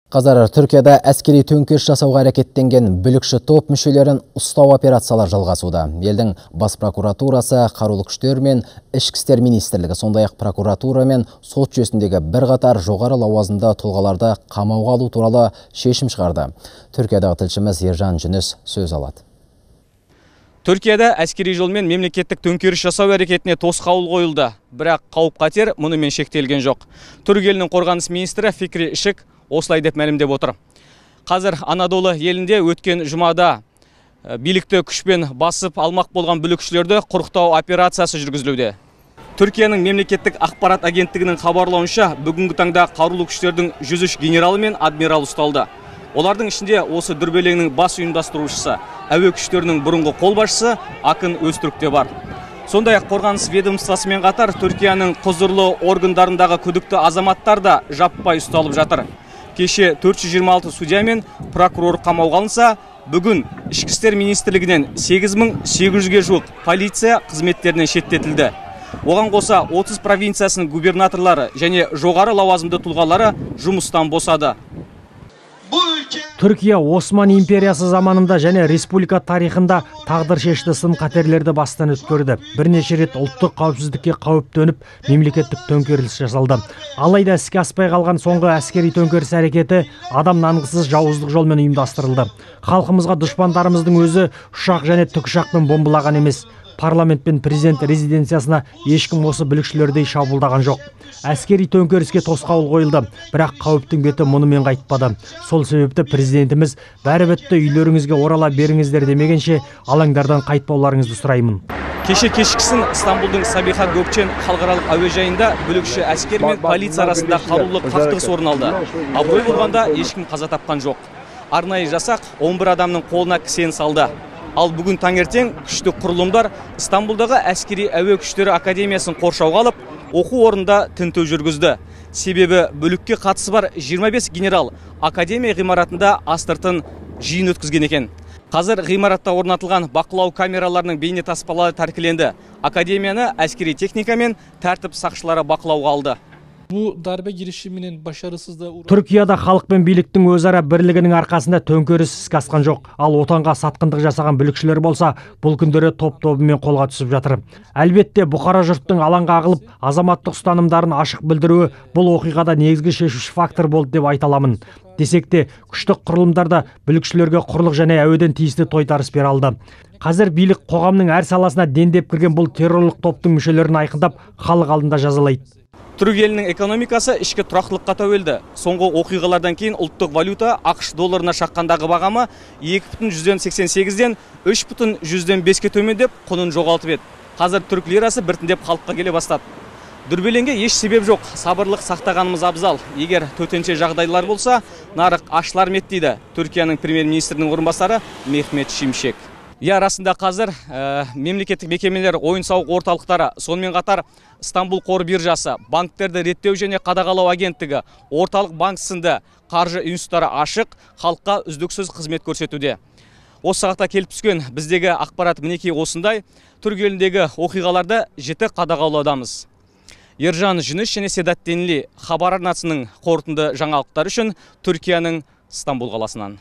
Қазір Түркияда әскери төңкеріс жасауға әрекеттенген бүлікші топ мүшелерін ұстау операциялары жалғасуда. Елдің бас прокуратурасы, қарулы күштер мен ішкі істер министрлігі, сондай-ақ прокуратура мен сот жүйесіндегі бірқатар жоғары лауазымды тұлғаларды қамауға алу туралы шешім шығарды. Түркиядағы тілшіміз Ержан Жүніс сөз алады. Түркияда әскери жолмен мемлекеттік төңкеріс жасау әрекетіне тосқауыл қойылды. Бірақ қауіп-қатер мұнымен шектелген жоқ. Түрік елінің қорғаныс министрі Фикри Ішік осылай деп мәлімдеп отыр. Қазір Анадолы елінде өткен жұмада билікті күшпен басып алмақ болған бүлікшілерді құрықтау операциясы жүргізілуде. Түркияның мемлекеттік ақпарат агенттігінің хабарлауынша, бүгінгі таңда қарулы күштердің 103 генералы мен адмиралы ұсталды. Олардың ішінде осы дүрбелеңнің бас ұйымдастырушысы, әуе күштерінің бұрынғы қолбасшысы Акын Өзтүрк те бар. Сондай-ақ қорғаныс ведомствосымен қатар Түркияның құзырлы органдарындағы күдікті азаматтар да жаппай ұсталып жатыр. Кеше 426 судья мен прокурор қамауға алынса, бүгін Ішкі істер министрлігінен 8800-ге жуық полиция қызметтерінен шеттетілді. Оған қоса 30 провинциясының губернаторлары және жоғары лауазымды тұлғалары жұмыстан босады. Түркия Осман империясы заманында және республика тарихында тағдыр шешті сын қатерлерді бастан өткерді. Бірнеше рет ұлттық қауіпсіздікке қауіп төніп, мемлекеттік төңкеріс жасалды. Алайда іске аспай қалған соңғы әскери төңкеріс әрекеті адам нанғысыз жауыздық жолмен ұйымдастырылды. Халқымызға дұшпандарымыздың өзі ұшақ және тікұшақпен бомбалаған емес. Парламент пен президент резиденциясына ешкім осы бүлікшілердей шабуылдаған жоқ. Әскери төңкеріске тосқауыл қойылды, бірақ қауіптің беті мұнымен қайтпады. Сол себепті президентіміз бәрі бітті, үйлеріңізге орала беріңіздер демегенше алаңдардан қайтпауларыңызды сұраймын. Кеше кешкісін Стамбулдың Сабиха Гөкчен халықаралық әуежайында бүлікші әскер мен полиция арасында қарулы қақтығыс орын алды. Абырой болғанда ешкім қаза тапқан жоқ. Арнайы жасақ 11 адамның қолына кісен салды. Ал бүгін таңертең күшті құрылымдар Стамбулдағы әскери әуе күштері академиясын қоршауға алып, оқу орнында тінту жүргізді. Себебі бүлікке қатысы бар 25 генерал академия ғимаратында астыртын жиын өткізген екен. Қазір ғимаратта орнатылған бақылау камераларының бейне таспалары тәркіленді. Академияны әскери техника мен тәртіп сақшылары бақылауға алды. Bu darbe girişiminin başarısızlığa uğradı. Түркияда халық пен биліктің өзара бірлігінің арқасында төңкеріс іске асқан жоқ. Ал отанға сатқындық жасаған бүлікшілер болса, бұл күндері топ-тобымен қолға түсіп жатыр. Әлбетте, бұқара жұрттың алаңға ағылып, азаматтық ұстанымдарын ашық білдіруі бұл оқиғада негізгі шешуші фактор болды деп айта аламын. Десек те, күштік құрылымдарда бүлікшілерге құрлық және әуеден тиісті тойтарыс бере алды. Қазір билік қоғамның әр саласына дендеп кірген бұл террорлық топтың мүшелерін айқындап, халық алдында жазалайды. Түрік елінің экономикасы ішкі тұрақтылыққа тәуелді. Соңғы оқиғалардан кейін ұлттық валюта ақш долларына шаққандағы бағамы 2,88-ден 3,5-ке төмендеп, құнын жоғалтып еді. Қазір түрік лирасы біртіндеп қалыпқа келе бастады. Дүрбелеңге еш себеп жоқ, сабырлық сақтағанымыз абзал. Егер төтенше жағдайлар болса, нарық ашылар ма еді дейді Түркияның премьер-министрінің орынбасары Мехмет Шимшек. Я расында қазір мемлекеттік мекемелер, ойын-сауық орталықтары, сонымен қатар Стамбул қор биржасы, банктерді реттеу және қадағалау агенттігі, орталық банк сынды қаржы институттары ашық, халыққа үздіксіз қызмет көрсетуде. Осы сағатта келіп түскен біздегі ақпарат мінекей осындай. Түрік еліндегі оқиғаларды жіті қадағалаудамыз. Ержан Жүніс және Седат Денли, Хабар арнасының қорытынды жаңалықтары үшін Түркияның Стамбул қаласынан.